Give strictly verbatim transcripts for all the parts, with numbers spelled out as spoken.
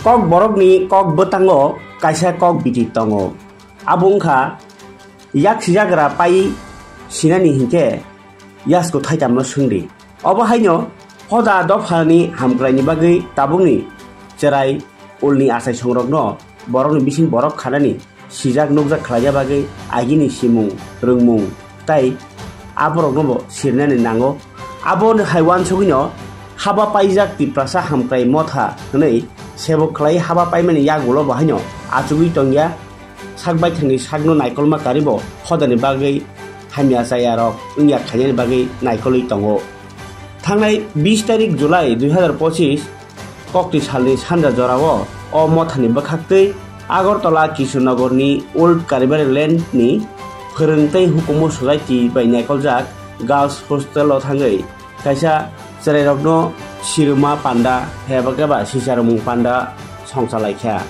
Kokborokni kok bwtango kaisa kok biti tongo. Abo wngkha yak sijagra pai sinani hinkhe yasku thaitamno swngdi. Obo haino hoda dophani hamkraini bagwi tabukni chwrai ulni achaisongrokno borokni bising borok khanani sijak nukjak khlaina bagwi agini simung, rwngmung tei aboroknobo sirnani nango. Aboni hai uansugwino haba paijak Tiprasa Hamkrai Motha hwnwi sebok khlai haba paimani yagulo bo haino achugwi tongya. Sak baithangni sakno naikolma karibo hodani bagwi hamya chayarok wngya khainani bagwi naikolwi tongo. Thangnai bis tarik July dui hazar pochis kokti salni sanja jorao o mothani bwkhaktwi Agartala Kishunagarni Old Karibari Lane ni Phwrwng tei Hukumu Society bai naikoljak Girls Hostel o thangwi kaisa chwrairokno siruma panda heba khe ba sicharmung panda songchalaikha.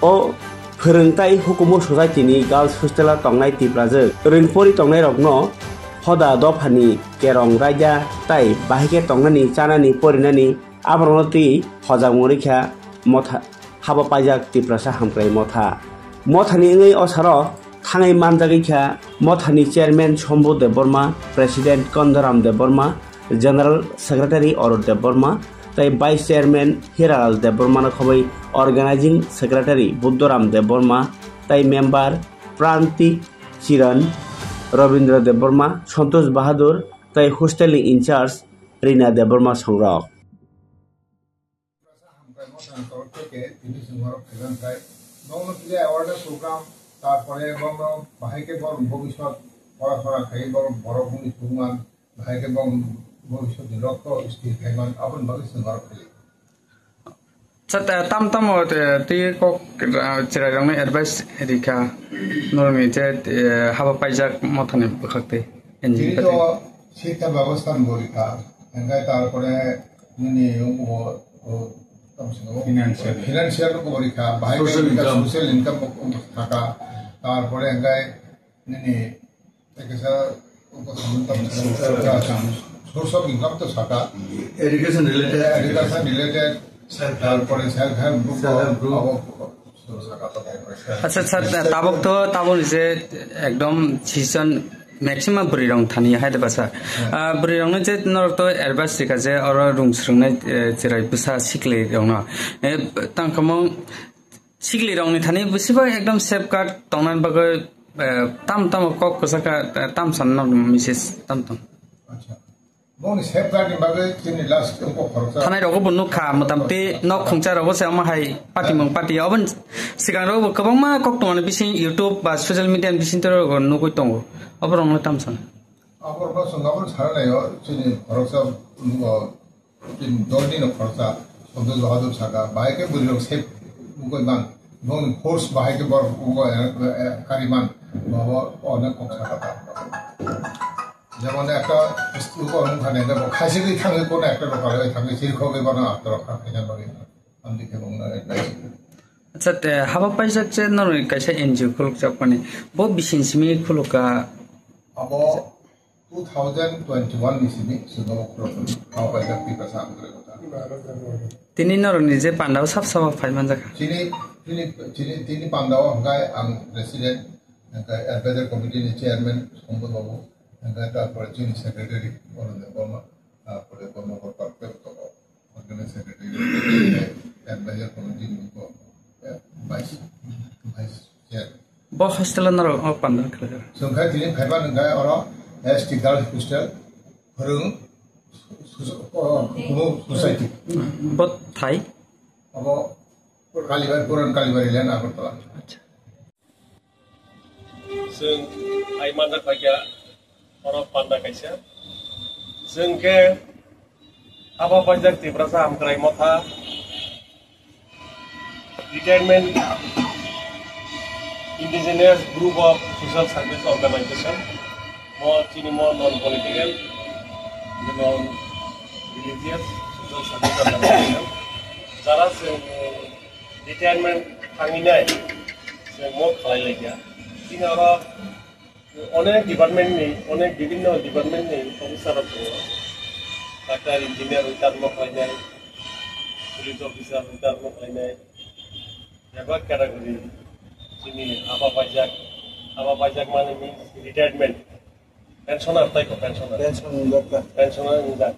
O Phwrwng tei Hukumu Society ni Girls Hostel o tongnai Tiprajwk rwngpori tongnairokno hoda dophani kerong raida tei bahai khe tongnani, chanani, porinani aborokno twi hojak wngwi kha motha, haba paijak Tiprasa Hamkrai Motha. Mothani wngwi o saro thangwi manjagwi kha mothani chairman Shambhu Debbarma, president Kondoram Debbarma, general secretary Arun Debbarma, tei vice chairman Hiralal Debbarmano khobwi organizing secretary Buddhoram Debbarma, tei member Prantik Chiran, Rabindra Debbarma, Santosh Bahadur, tei hostel ni in charge Rina Debbarma songrok. Hamkrai Mothani torok theke tini chwng norok kaijaknai. Bongno kisa awareness program, tarpore bongno bahai khe borok bhobishyot pora sora khai borok, borok bini chukman, bahai khe bong bhobishyot ni lokho sthir khaiman, aboni bagwi chwng norok khaio. Sir, eh, tam tamo, eh, twi kok, eh, chwrairokno advice rikha, norokni je, eh, haba paijak mothani bwkhaktwi, N G O ni. Tini bagwi to sikha babostha ni bo rikha, hingkhai tarpore nini o, o, tamo sino, financial. Financial bo rikha, bahai social income. Social income bo thaka, tarpore hingkhai nini Ekesa, source of income to saka. Education related. Education related. Self help. Tarpore self help group. Self help group. Abo, so saka to. Acha, sir, tabuk to, tabuk je ekdom season maximum bwrwi rok thani hai de basa. Ah, bwrwi rok no je norok to advice rikha je oro rung srwngnai, eh, cherai bwsa sikli rok no. Eh, tang kamo sikli rok ni thani bwswk ekdom safeguard tongnani bagwi, eh, tam tamo kok kwchak kha, eh, tam san nok message tam tam. Acha. Boni safeguard ni bagwi chini last ko khoroksa. Thanai rogo bo nukha, motamti nok khungcha rogo se omo hai pati mung pati. Obon sikang rogo bo kwbangma kok tongmani bising YouTube ba social media ni bising toro rogo nugwi tongo. Obo rok no tam san. Abo rok no swnga bo sana naio, chini khoroksa, um, Tin dol ni no khoroksa, Santosh Bahadur saka, bahai khe bwrwi rok sep ugoi man, bong force bahai khe borok ugo, eh, eh, kari man, bobo onek kok saka ta. Jemon ekta ugo wng thani, bo khaisi gwi thangwi kono ekta rok alai thangwi sirkhogwi bono atorok thang khaina bagwi, amdi khe bongno advice. Acha, te haba paijak je norok kaisa N G O khulukjak mani, bo bisin simi khulukha. Abo Two thousand twenty-one ni simi chwngno okro hao paijak Tiprasa Angkrai Motha. Tini norokni je pandao sab sabo phai manjakha. Chini, chini, chini, chini pandao hwnkhe ang president, hwnkhe advisor committee ni chairman Sombot Babu, hwnkhe tarpore chini secretary Arun Debbarma, tarpore Kornokor Park Teptoko, organizing secretary, advisor committee ni vice, vice chair. Bo hostel o norok o pandal khlai. Chwng khai tini phaiba nung khai oro S T Girls Hostel, Phwrwng Society. Bo thai? Abo Kalibari, Puran Kalibari Lane, Agartala. Acha. Chwng hai manjak bai kha, oro panda kaisa. Chwng khe Haba paijak Tiprasa Hamkrai Motha, retirement indigenous group of social service organization, mo chini mo non political, non religious social service organization, jara chwng retirement thanginai chwng mo khlai laikha. Chini oro Onek department ni, onek bibhinno department ni officer rok tongo. Doctor, engineer, retire mo khlainai, police officer, retire mo khlainai, Bebak category chini aba paijak, aba paijak mani means retirement, pensioner tai ko pensioner. Pension wngjakha. Pensioner wngjak.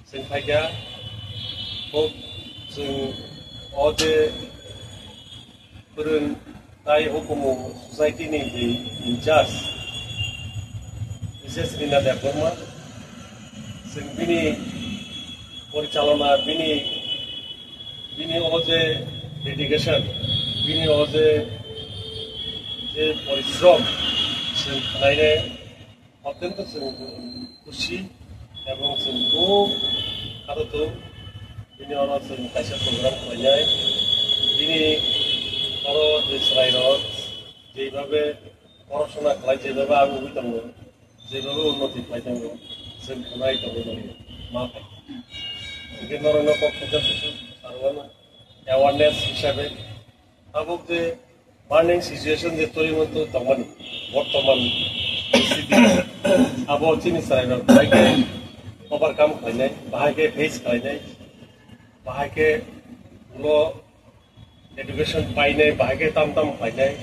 Chwng phaikha, huk chwng o je kwrwng tai hukumu society ni je in-charge, Mises Rina Debbarma, chwng bini porichalona, bini, bini o je dedication, bini o je, je porishrom, chwng khwlainai, Otyonto chwng khusi ebong chwng khub khato tongo. Bini oro chwng kaisa program khlainai. Bini oro je chwrairok jeibabe poroshona khlai, jeibabe agugwi tongo, jeibabe unnoti khlai tongo, chwng khwnai tongwi mani ma phai. Hwnkhe norokno kok thajak kusu sarwano awareness hisabe Tabuk je burning situation je twi monto tongmani, bortoman sthiti, abo chini chwrairok bahai khe overcome khlainai, bahai khe face khlainai, bahai khe ulo education painai, bahai khe tam tam khlainai,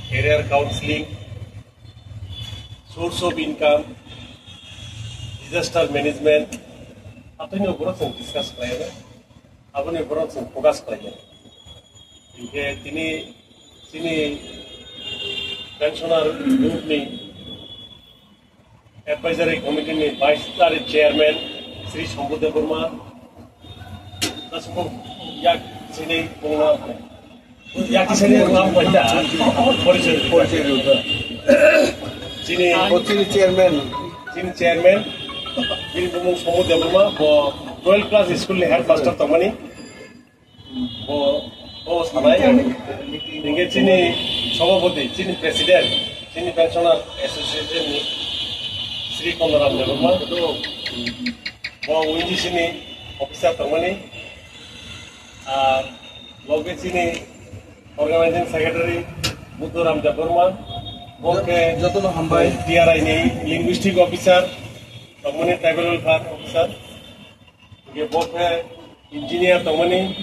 career counseling, source of income, disaster management, atwino borok chwng discuss khlainai, aboni borok chwng focus khlainai. Hinkhe tini chini pensioner group ni advisory committee ni vice chairman Sri Shambhu Debbarma, tasmo yak sini bungna, yak sini bungna paida, porichoi, porichoi rwkha. Chini, o chini chairman, chini chairman, chini bumung Shambhu Debbarma, bo twelve class school ni headmaster tongmani. Bo, bo sanai, hingke chini sobhapoti, chini president, chini pensioner association ni Sri Kondoram Debbarma, bo O N G C ni officer tongmani, ah, loge chini organizing secretary Buddharam Debbarma, bo ke jotono hambai. T R I ni linguistic officer tongmani, tribal welfare officer. Hingke bo khe engineer tongmani,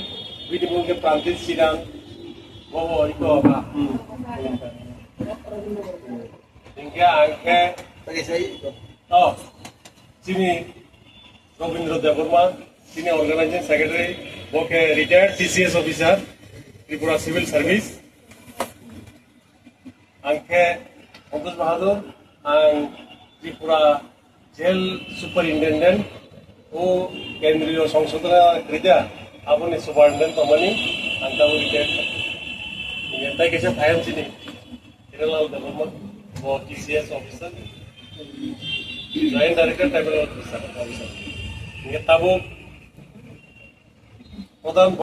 bini mung khe Prantit Siran, bo bo iko, hmm. Hingke ang khe, oh, chini Robindra Debbarma, chini organizing secretary, bo khe retired T C S officer, Tripura Civil Service. Ang khe Pankaj Bahadur, ang Tripura Jail Superintendent, o Kendriya Songsodhana Krida, aboni Superintendent tongmani, ang tabuk retired. Hingke tai kaisa thayam chini, Hiralal Debbarma, bo T C S officer, Joint Director Tribal Welfare Officer. Hingke tabuk Pradhan